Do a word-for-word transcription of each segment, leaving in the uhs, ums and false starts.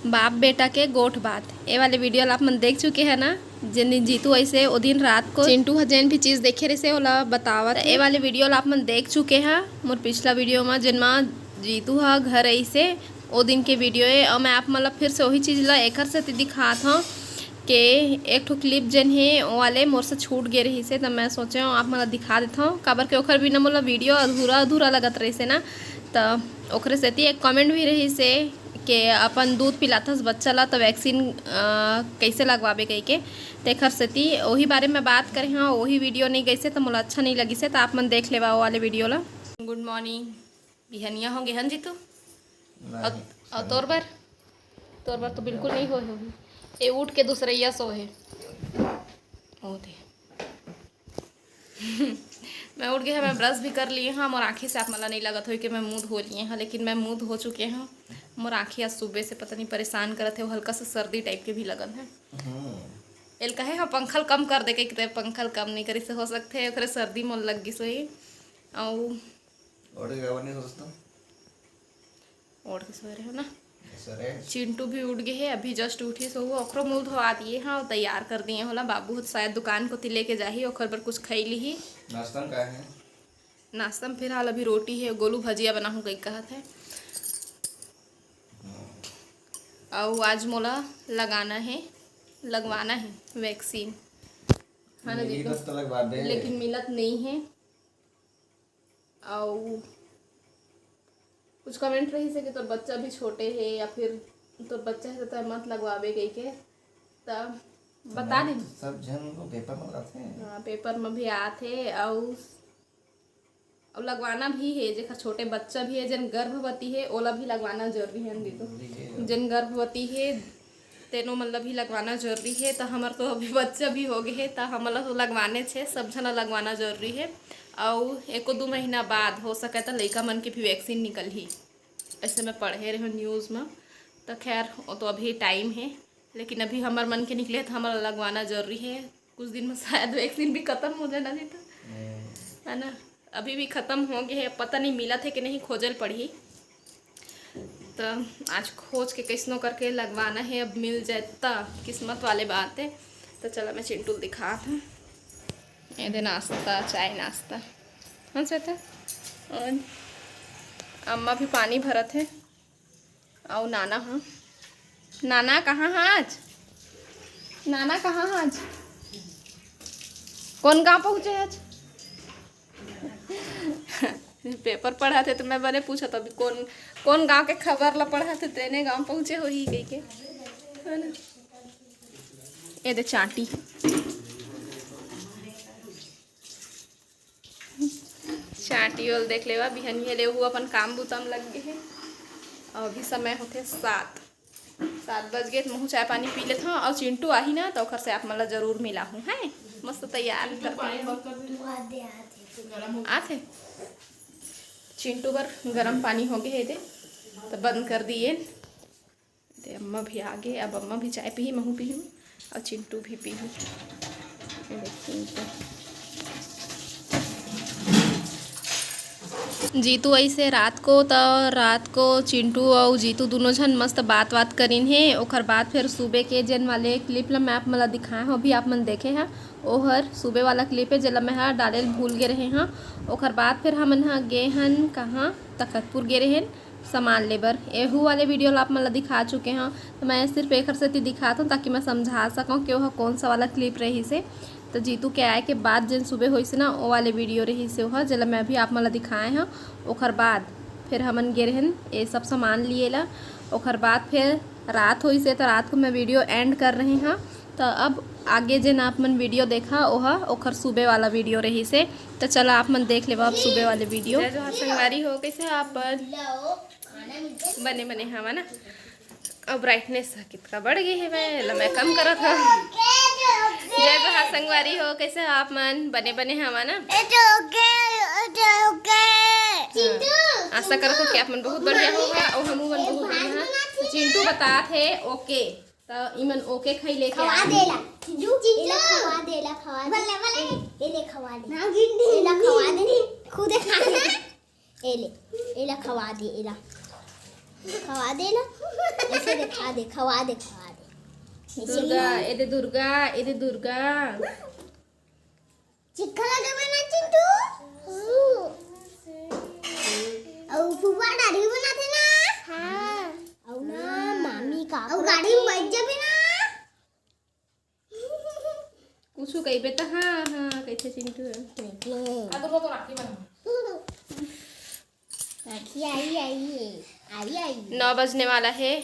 बाप बेटा के गोठ बात, ए वाले वीडियो ला आप मन देख चुके हैं ना। जिन दिन जीतू ऐसे, ओ दिन रात को चिंटू ह जेन भी चीज देखे रहिसे, ओला बतावत। ए वाले वीडियो ला आप मन देख चुके हैं मोर पिछला वीडियो में, जिन में जीतू ह घर ऐसे, ओ दिन के वीडियो है। और मैं आप मन ला फिर से वही चीज ला एकर सेती दिखात हूँ कि एक ठो क्लिप जेन है, ओ वाले मोर से छूट गे रहिसे, त मैं सोचे हूँ आप मन ला दिखा देता हूँ, काबर के ओकर बिना मोला वीडियो अधूरा अधूरा लगत रहिसे ना। त ओकरे सेती एक कमेंट भी रहिसे कि अपन दूध पिलाथस बच्चा ला, त वैक्सीन, अ, कैसे लगवाबे कहिके। तेखर सेती ओही बारे में बात करे हूँ, ओही वीडियो नहीं गइसे त मोला अच्छा नहीं लगिसे, त आप मन देख लेवा ओ वाले वीडियो ला। गुड मॉर्निंग। बिहनिया हो गे हन जीतू? नहीं, अउ, अउ तोर बर? तोर बर तो बिल्कुल नहीं होए होही। ए उठ के दूसरैया सो हे। ओ दे। मैं उठ गए हँव, मैं ब्रश भी कर लिए हँव। मोर आँखी से आप मन ला नहीं लगत होही कि मैं मुँह धो लिए हँव, लेकिन मैं मुँह धो चुके हँव। मोर आँखी आज सुबह से पता नहीं परेशान करत हे, वो हल्का सा सर्दी टाइप के भी लगत हे। हम्म। एल कहे हँव पंखा ल कम कर दे, कहिके ते पंखा ल कम नहीं करिस, हो सकथे ओकरे सर्दी मोर लग गिस होही। अउ ओढ़ के काबर नहीं सोचता? ओढ़ के सोए रहे हो ना। सरे। चिंटू भी उठ गए हे, अभी जस्ट उठिस हो, ओकरो मुँह धोवा दिए हँव, तैयार कर दिए हँव ओला। बाबू ह शायद दुकान कोती लेके जाही, ओकर बर कुछ खई लिही। नाश्ता में का है? नाश्ता में फिलहाल अभी रोटी हे, गोलू भजिया बनाहूँ कहिके कहत हे। अउ आज मोला लगाना हे, लगवाना हे वैक्सीन, है ना मेरी जीतू? बस तो लगवा दे। लेकिन मिलत नहीं हे। अउ कुछ कमेंट रहिसे कि तोर बच्चा भी छोटे हे या फिर तोर बच्चा हे त तैं मत लगवाबे कहिके, त बता नहीं, दे। सब झन को पेपर में आथे। हाँ, पेपर में भी आथे। अउ, अउ लगवाना भी हे, जेकर छोटे बच्चा भी हे, जेन गर्भवती हे, ओला भी लगवाना जरूरी हे, जीतू। जरूरी हे। जेन गर्भवती हे, तेनो मन ला भी लगवाना जरूरी हे। त हमर तो अभी बच्चा भी हो गए हे, त हमन ला तो लगवानेच हे, सब झन ला लगवाना जरूरी हे। अउ एको दू महीना बाद हो सके त लइका मन के भी वैक्सीन निकलही, ऐसे मैं पढ़े रहे न्यूज़ में। त खैर, वो तो अभी टाइम हे, लेकिन अभी हमर मन के निकले हे, त हमन ला लगवाना जरूरी हे। कुछ दिन में शायद वैक्सीन भी खत्म हो जाए ना जीतू, हम्म। है ना? अभी भी खत्म हो गए हे, पता नहीं मिलत हे कि नहीं, खोजल पड़ही। त आज खोज के कैसनो करके लगवाना हे, अब मिल जाए त किस्मत वाले बात हे। त चला मैं चिंटू ल दिखात हँव। ये दे नाश्ता, चाय नाश्ता। हाँ श्वेता? अउ अम्मा भी पानी भरत हे। अउ नाना ह, नाना कहाँ ह आज? नाना कहाँ ह आज? कोन गाँव पहुँचे आज? पेपर पढ़त हे त मैं बने पूछत हँव, अभी कोन, कोन गाँव के खबर ला पढ़त हे, तेने गाँव पहुँचे होही कहिके, है ना? ये दे चाँटी। चाँटी ओल देख लेवा, बिहनिया ले ओहू अपन काम बुता म लग गे हे। अउ अभी समय होथे सात, सात बज गे, त महूँ चाय पानी पी लेथँव। अउ चिंटू आही ना, त ओखर से आप मन ला जरूर मिलाहूँ, हैं? मस्त तैयार करके आथे। चिंटू बर गरम पानी हो गे हे दे, त बंद कर दिए। ते अम्मा भी आ गे, अब अम्मा भी चाय पीही, महूँ पीहूँ अउ चिंटू भी पीही। ये देख चिंटू। जीतू ऐसे रात को, त रात को चिंटू अउ जीतू दोनों झन मस्त बात-वात करिन हे। ओखर बाद फिर सुबह के जेन वाले clip ला मैं आप मन ला दिखाए हँव, अभी आप मन देखे ह, ओहर सुबह वाला clip हे, जेला मैं ह डाले ल भूल गे रहे हँव। ओखर बाद फिर हमन ह गे हन कहाँ, तखतपुर गे रहेन। सामान ले बर। एहू वाले video ला आप मन ला दिखा चुके हँव, तो मैं सिर्फ एखर सेती दिखात हँव, ताकि मैं समझा सकँव कि ओह कौन सा वाला clip रहिस हे। तो जीतू के आए के बाद जेन सुबह होइस हे ना, ओ वाले video रहिस हे ओह, जेला मैं अभी आप मन ला दिखाए हँव। ओखर बाद फिर हमन गे रहेन ये सब सामान लिए ला। ओखर बाद फिर रात होइस हे, तो रात को मैं video end कर रहे हँव। तो अब आगे जेन आप मन video देखा, ओह ओखर सुबह वाला video रहिस हे। तो चला आप मन देख लेवा अब सुबह वाले video। जय जोहार संगवारी हो, कैसे हो आप मन? बने बने हवा ना। अब brightness ह कितका बढ़ गे हे, मैं ल मैं कम करत हँव। जय जोहार संगवारी हो, कैसे हो आप मन? बने बने हवा ना। हाँ। आशा करत हँव कि आप मन बहुत बढ़िया होगा अउ हमू मन बहुत बढ़िया हन। तो चिंटू बतात हे OK। त इमन OK खई लेके खवा आए। देला। चिंटू, चिंटू। एला खवा देला, खवा दे। बल्ले, बल्ले। एले खवा दे। ना, गिंडी, एला गिंडी। खवा दे। खुदे खा ले। एले, एला खवा दे, एला। खवा दे ना। ऐसे दिखा दे, खवा दे, खवा दे। ऐसे दुर्गा, नहीं। ए दे दुर्गा, ए दे दुर्गा। चिक्खा लगाबे ना चिंटू। अउ फुफा दाढ़ी बनाथे ना। हाँ। अउ ना मामी का, अउ गाड़ी में बैठ जाबे ना। कुछ कहिबे त हाँ हाँ कहिथे चिंटू। राखी आई, आई, आई, आई। नौ बजने वाला हे।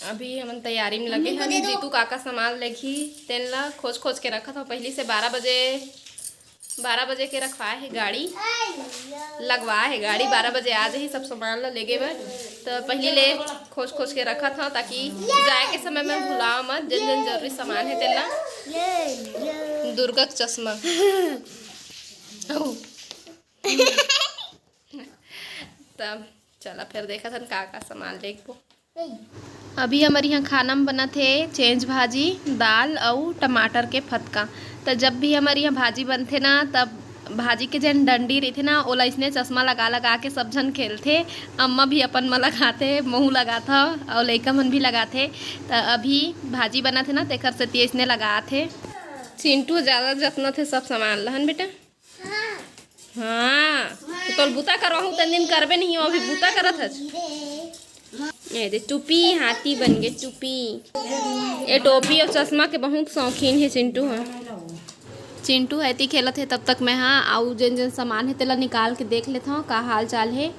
अभी हमन तैयारी में लगे हन। जीतू काका सामान लेगही, तेन ला खोज खोज के रखत हव। पहली से बारह बजे, बारह बजे के रखवाए हे गाड़ी, लगवाए हे गाड़ी, बारह बजे आ जाही सब सामान ला लेगे बर। त पहली ले खोज खोज के रखत हव, ताकि जाए के समय में भुलाव मत, जन जन जरूरी सामान हे तेन ला। दुर्गा के चश्मा। तब चला फेर देखत हन का का सामान लेगबो। अभी हमर इहाँ खाना म बनत हे चेंच भाजी, दाल अउ टमाटर के फतका। त जब भी हमर इहाँ भाजी बनथे ना, तब भाजी के जेन डंडी रहिथे ना, ओला अइसने चश्मा लगा लगा के सब झन खेलथे। अम्मा भी अपन म लगाथे, महूँ लगाथव अउ लइका मन भी लगाथे। त अभी भाजी बनत हे ना, तेखर सेती अइसने लगाथे। चिंटू जादा जतनत हे सब सामान ल, हन बेटा? हाँ। हाँ, त तोल बुता करवाहूँ, तन दिन करबे नहीं, अभी बुता करत हच। ए दे टोपी, हाथी बन गे टोपी। ए टोपी अउ चश्मा के बहुत शौकीन हे चिंटू ह। चिंटू ह एती खेलत हे, तब तक मैं हा अउ जेन जेन सामान हे तेला निकाल के देख लेथव का हाल चाल हे।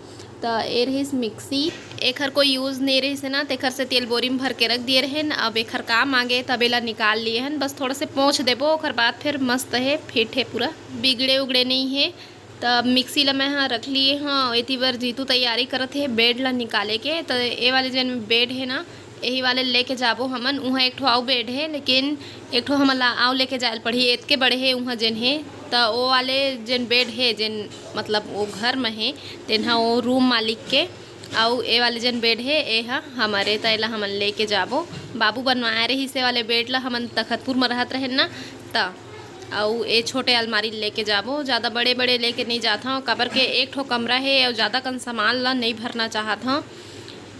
त ए रहिस मिक्सी, एखर कोई use नइ रहिस हे ना, तेखर सेती एला बोरी म भर के रख दिए रहेन। अब एखर काम आगे, तब एला निकाल लिए हन। बस थोड़ा से पोंछ देबो, ओखर बाद फेर मस्त हे, फिट हे पूरा, बिगड़े उगड़े नइ हे। त अब मिक्सी ला मैं ह रख लिए हव, एती बर जीतू तैयारी करत हे बेड ला निकाले के। त ए वाले जेन बेड हे ना, एही वाले लेके जाबो हमन। उहाँ एक ठो अउ बेड हे, लेकिन एक ठो हमन ला अउ लेके जाए ल पड़ही, एतके बड़े हे उहाँ जेन हे। त ओ वाले जेन बेड हे, जेन मतलब ओ घर म हे, तेन ह ओ रूम मालिक के, अउ ए वाले जेन बेड हे, ए ह हमर ए, त एला हमन लेके जाबो। बाबू बनवाए रहिस ए वाले बेड ला, हमन तखतपुर म रहत रहेन ना, त अउ ए छोटे अलमारी लेके जाबो। जादा बड़े-बड़े लेके नइ जात हव, काबर के एक ठो कमरा हे अउ जादा कन सामान ला नइ भरना चाहत हव।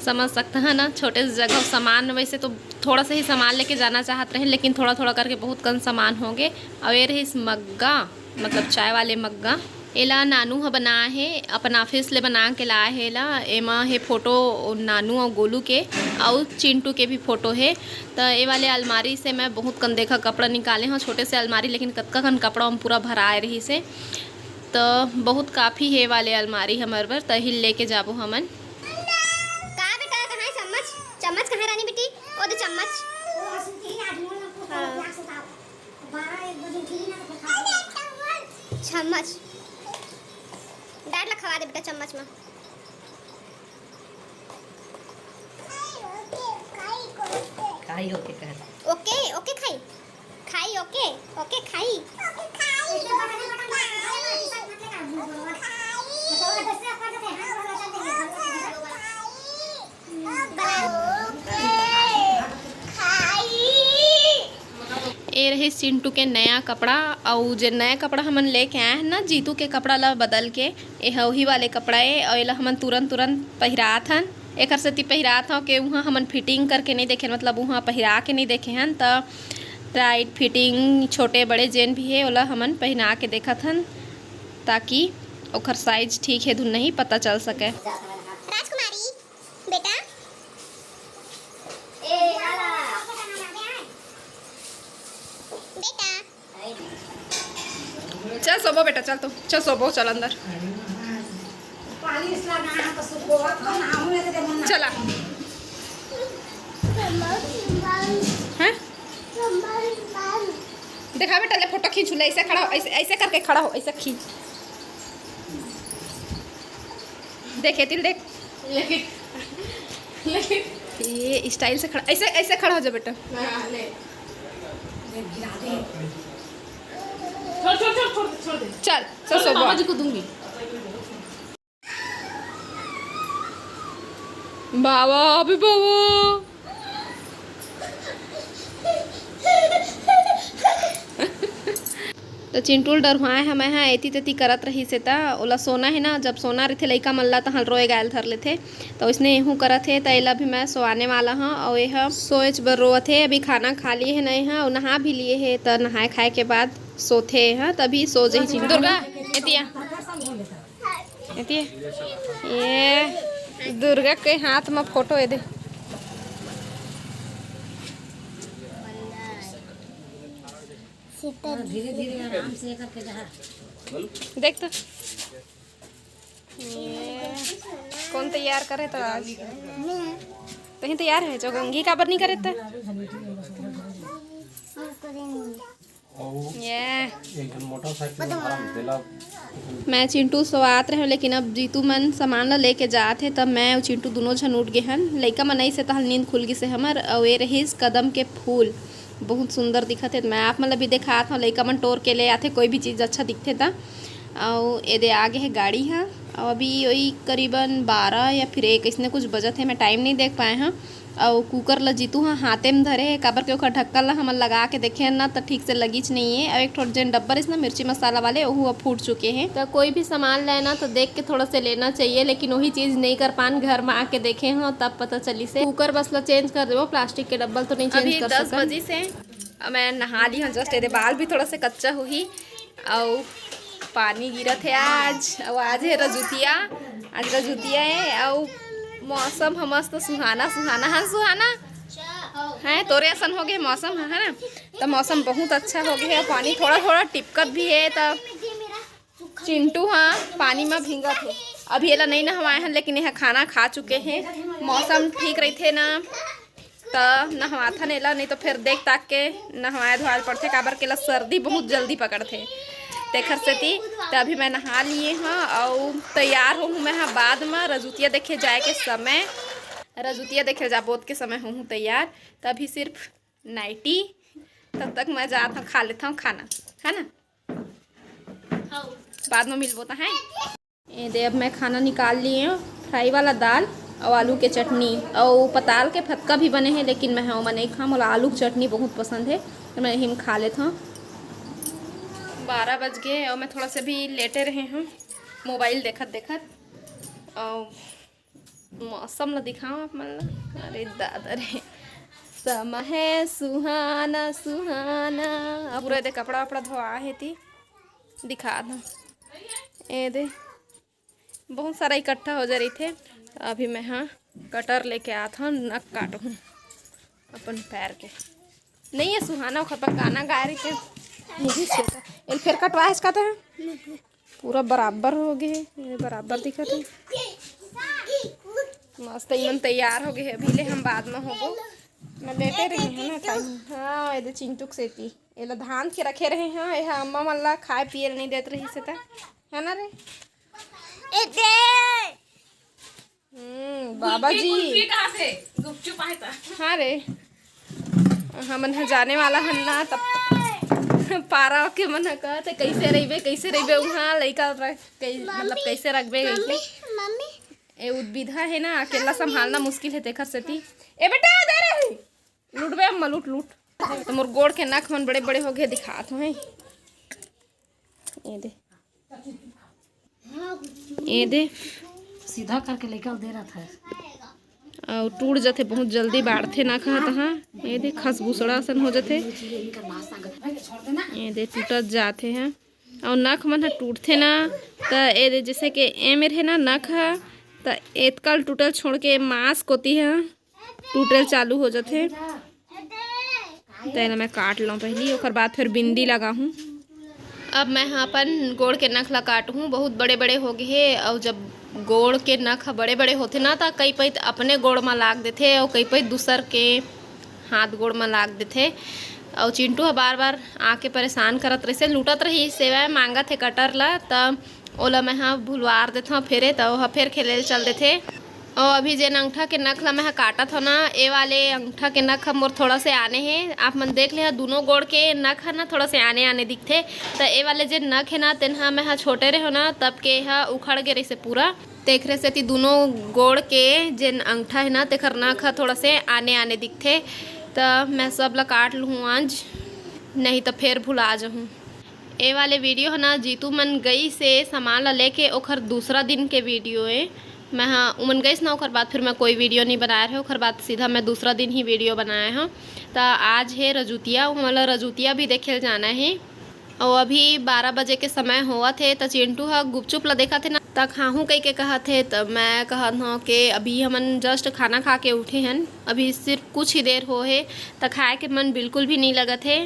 समझ सकत ह ना, छोटे से जगह सामान, वैसे तो थोड़ा सा ही सामान लेके जाना चाहत रहेन, लेकिन थोड़ा-थोड़ा करके बहुत कन सामान होगे। अउ ए रहिस मग्गा, मतलब चाय वाले मग्गा। एला नानू ह बनाए हे, अपन ऑफिस ले बना के लाए हे एला। एमा हे फोटो नानू अउ गोलू के, अउ चिंटू के भी फोटो हे। त ए वाले अलमारी से मैं बहुत कन देखा कपड़ा निकाले हव, छोटे से अलमारी, लेकिन कतका कन कपड़ा ओम पूरा भराए रहिस हे। त बहुत काफी हे ए वाले अलमारी हमर बर, त एही लेके जाबो हमन। का बेटा, कहाँ हे चम्मच? चम्मच कहाँ हे रानी बेटी? ओ दे चम्मच। हाँ। चम्मच। डांट ला खवा दे बेटा चम्मच में। खाई ओके कहत। ओके, ओके खाई। खाई ओके, ओके खाई। ए रहे चिंटू के नया कपड़ा, अउ जे नया कपड़ा हमन लेके आए हन ना, जीतू के कपड़ा ला बदल के, ए ह उही वाले कपड़ा ए, अउ एला हमन तुरंत तुरंत पहिरात हन। एकर सेती पहिरात हव के उहाँ हमन फिटिंग करके नइ देखे, मतलब उहाँ पहिरा के नइ देखे हन, त टाइट फिटिंग छोटे बड़े जेन भी हे, ओला हमन पहिना के देखत हन, ताकि ओकर साइज ठीक हे धुन नहीं पता चल सके। राजकुमारी, बेटा। ए, आला। बेटा। चल सोबो बेटा, चल तो, चल सोबो, चल अंदर। चला। हैं? देखा बेटा, ले फोटो खींच ले, ऐसे खड़ा हो, ऐसे, ऐसे करके खड़ा हो, ऐसे खींच। देखे तिल देख। लेकिन, लेकिन ये स्टाइल से खड़ा, ऐसे, ऐसे खड़ा हो जा बेटा। हाँ, ले। छोड़, छोड़, छोड़, छोड़ दे, छोड़ दे। चल, चल, छोड़ दे, सोबो। मामा जी को दूंगी। बाबा, अभी बाबा। चिंटू ल डरवाए ह मैं ह, एती तेती करत रहिस हे, त ओला सोना हे ना, जब सोना रहिथे लइका मन ला, तहाँ रोए गायल धर लेथे। त ओइसने एहू करत हे, त एला भी मैं सोआने वाला हूँ। अउ एह सोएच बर रोवत हे, अभी खाना खा लिए हे ना एह, अउ नहा भी लिए हे, त नहाए खाए के बाद सोथे एह, तभी सो जही चिंटू। दुर्गा, एतिया, एतिया, ये दुर्गा के हाथ में फोटो हे दे। धीरे धीरे आराम से करके जहाँ। देख तो। ये कौन तैयार करे तो आज? तहीं तैयार है जो गंगी काबर नहीं करे तो? ये एक झन मोटरसाइकिल में भरम देला। मैं चिंटू सोआत रहे, लेकिन अब जीतू मन सामान ला लेके जात हे, तब मैं अउ चिंटू दुनों झन उठ गे हन। लइका मन अइसे तहल नींद खुल गिस हे हमर। अउ ये रहिस कदम के फूल, बहुत सुंदर दिखत हे। मैं आप मन ला भी देखात हूँ, लइका मन टोर के ले आथे कोई भी चीज़ अच्छा दिखथे त। अउ एदे आगे हे गाड़ी ह। अउ अभी वही करीबन बारह या फिर एक अइसने कुछ बजत हे, मैं टाइम नहीं देख पाए हूँ। अउ कुकर ल जीतू ह हाथे म धरे हे, काबर के ओखर ढक्कन ल हमन लगा के देखे हन ना, त ठीक से लगिच नइये। अउ एक ठो जेन डब्बा रहिस ना मिर्ची मसाला वाले, ओहू ह फूट चुके हे। त कोई भी सामान लेना त देख के थोड़ा से लेना चाहिए, लेकिन वही चीज नहीं कर पान, घर में आके देखे हो तब पता चलिस हे। कुकर बस ल चेंज कर देबो, प्लास्टिक के डब्बा ल तो नहीं चेंज अभी कर दस सकन। बजिस हे, अब मैं नहा ली हूँ जस्ट, एदे बाल भी थोड़ा से कच्चा हुई। अउ पानी गिरत हे आज, अउ आज हे रजुतिया, आज रजुतिया हे, अउ मौसम ह मस्त सुहाना सुहाना, हाँ सुहाना है, तोरे असन हो गे मौसम ह, है ना? त मौसम बहुत अच्छा हो गे हे, अउ पानी थोड़ा थोड़ा टिपकत भी हे, त चिंटू ह पानी म भींगत हे। अभी एला नहीं नहवाए हन, लेकिन एह खाना खा चुके हे। मौसम ठीक रहिथे ना, त नहवाथन एला, नहीं तो फिर देख ताक के नहवाए धोआए ल पड़थे, काबर के एला सर्दी बहुत जल्दी पकड़थे, तेखर सेती। त अभी मैं नहा लिए हूँ अउ तैयार होहूँ मैं ह बाद म रजुतिया देखे जाए के समय, रजुतिया देखे जाबो ओतके समय होहूँ तैयार। त अभी सिर्फ नाइटी, तब तक मैं जात हूँ, खा लेता हूँ खाना, है ना? बाद में मिलबो त है। ये दे, अब मैं खाना निकाल लिए हूँ, फ्राई वाला दाल अउ आलू के चटनी अउ पताल के फतका भी बने हे, लेकिन मैं ह ओमा नहीं खाम, मोला आलू के चटनी बहुत पसंद हे, तो मैं यही में खा लेता हूँ। बारह बज गए अउ मैं थोड़ा सा भी लेटे रहे हूँ मोबाइल देखत देखत। अउ मौसम ला दिखाओ आप मन ला। अरे दादा रे, समय है सुहाना सुहाना। अब पूरा एदे कपड़ा वपड़ा धोआ हे ती दिखा दो। ए दे, बहुत सारा इकट्ठा हो जा रही थे। अभी मैं हाँ कटर लेके आत हूँ, नक काटहूँ अपन पैर के। नहीं है सुहाना, ओखर पर गाना गाए रही थे। एल फिर कटवाए इसका तो है। पूरा बराबर हो गए हे, ये बराबर दिखत हे। मस्त इमन तैयार हो गए हे, अभी ले हम बाद में होबो। मैं लेटे रहे हूँ ना टाइम। हाँ, एदे चिंटू के सेती एला धान के रखे रहे हैं, ये अम्मा मन ला खाए पिए ला नहीं देत रही से त, है ना रे? एदे। हम्म, बाबा जी। कुल्फी कहाँ से? गुपचुप आए था। हाँ रे, हमन ह जाने वाला हन ना, तब पारा के मन ह कहत हे, "कैसे रहिबे, कैसे रहिबे उहाँ लइका रख, कै-, मतलब, कैसे रखबे?" मम्मी, कैसे? मम्मी। ए उद्विधा हे ना, अकेला संभालना मुश्किल हे, तेखर सेती। ए बेटा, दे रे, लूटबे अम्मा, लूट, लूट। तो मोर गोड़ के नख मन बड़े-बड़े हो गए, दिखात हूँ, हैं। ये दे, ये दे। सीधा करके लेकर दे रहा था। अउ टूट जाथे, बहुत जल्दी बाढ़थे नख ह, तहाँ ये दे खसबूसड़ा असन हो जाथे। ये दे टूटत जाथे ह। अउ नख मन ह टूटथे ना, त ये दे जैसे कि ए मेर हे ना नख ह, त एतकल टूटल छोड़ के मांस कोती ह टूटे चालू हो जाथे। तेला मैं काट लूँ पहली, ओकर बाद फिर बिंदी लगाहूँ। अब मैं ह अपन गोड़ के नख ला काटहूँ, बहुत बड़े-बड़े हो गए हे। अउ जब गोड़ के नख ह बड़े-बड़े होथे ना, त कई पइत अपने गोड़ म लाग देथे अउ कई पइत दूसर के हाथ गोड़ म लाग देथे। अउ चिंटू ह बार-बार आके परेशान करत रहिसे, लूटत रहिस, सेवा मांगत हे कटर ला, त ओला मैं ह भुलवार देथव फेरे, त ओह फेर खेले ल चल देथे। अउ अभी जेन अंगठा के नख ल मैं ह काटत हव ना, ए वाले अंगठा के नख ह मोर थोड़ा से आने हे। आप मन देख ले ह, दूनों गोड़ के नख ह ना थोड़ा से आने-आने दिखथे। त ए वाले जेन नख हे ना, तेन ह मैं ह छोटे रेहेव ना, तब के ह उखड़ गे रहिसे पूरा। तेखरे सेती दूनों गोड़ के जेन अंगठा हे ना, तेखर नख ह थोड़ा से आने-आने दिखथे। त मैं सब ल काट लुहूँ आज, नहीं त फेर भुला जहूँ। ए वाले वीडियो ह ना, जीतू मन गई से सामान ला लेके, ओखर दूसरा दिन के वीडियो ए। मैं हा उमन गईस ना, ओखर बाद फिर मैं कोई वीडियो नहीं बनाए रहे, ओखर बाद सीधा मैं दूसरा दिन ही वीडियो बनाए हूँ। त आज हे रजूतिया, हमन ला रजूतिया भी देखे ल जाना हे। अउ अभी बारह बजे के समय होवत हे, त चिंटू ह गुपचुप ला देखत हे ना, त खाहूं कहिके कहत हे। त मैं कहत हूँ कि अभी हमन जस्ट खाना खा के उठे हन, अभी सिर्फ कुछ ही देर हो हे, त खाए के मन बिल्कुल भी नहीं लगत हे।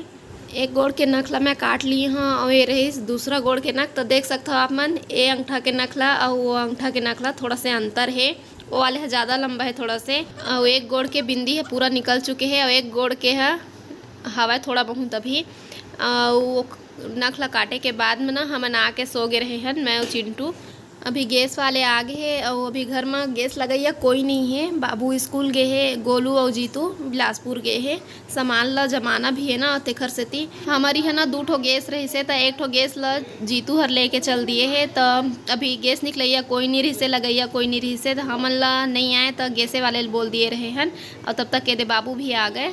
एक गोड़ के नख ला मैं काट लिए हूँ, अउ ये रहीस दूसरा गोड़ के नख। त देख सकत हो आप मन, ए अंगठा के नख ला अउ वो अंगठा के नख ला थोड़ा से अंतर हे, वो वाले ह ज़्यादा लंबा है थोड़ा से। अउ एक गोड़ के बिंदी ह पूरा निकल चुके हे, अउ एक गोड़ के ह हवय थोड़ा बहुत अभी। अउ वो नख ला काटे के बाद में ना, हमन आके सो गे रहे हन, मैं अउ चिंटू। अभी गैस वाले आ गे हे, अउ अभी घर म गैस लगइया कोई नहीं हे। बाबू स्कूल गे हे, गोलू अउ जीतू बिलासपुर गे हे। सामान ला जमाना भी हे ना, तेखर सेती। हमर इहाँ ना दू ठो गैस रहिसे, त एक ठो गैस ला जीतू हर लेके चल दिए हे। त अभी गैस निकलइया कोई नहीं रहिसे, लगइया कोई नहीं रहिसे, त हमन ला नहीं आए, त गैसे वाले ल बोल दिए रहे हन। अउ तब तक के दे बाबू भी आ गए।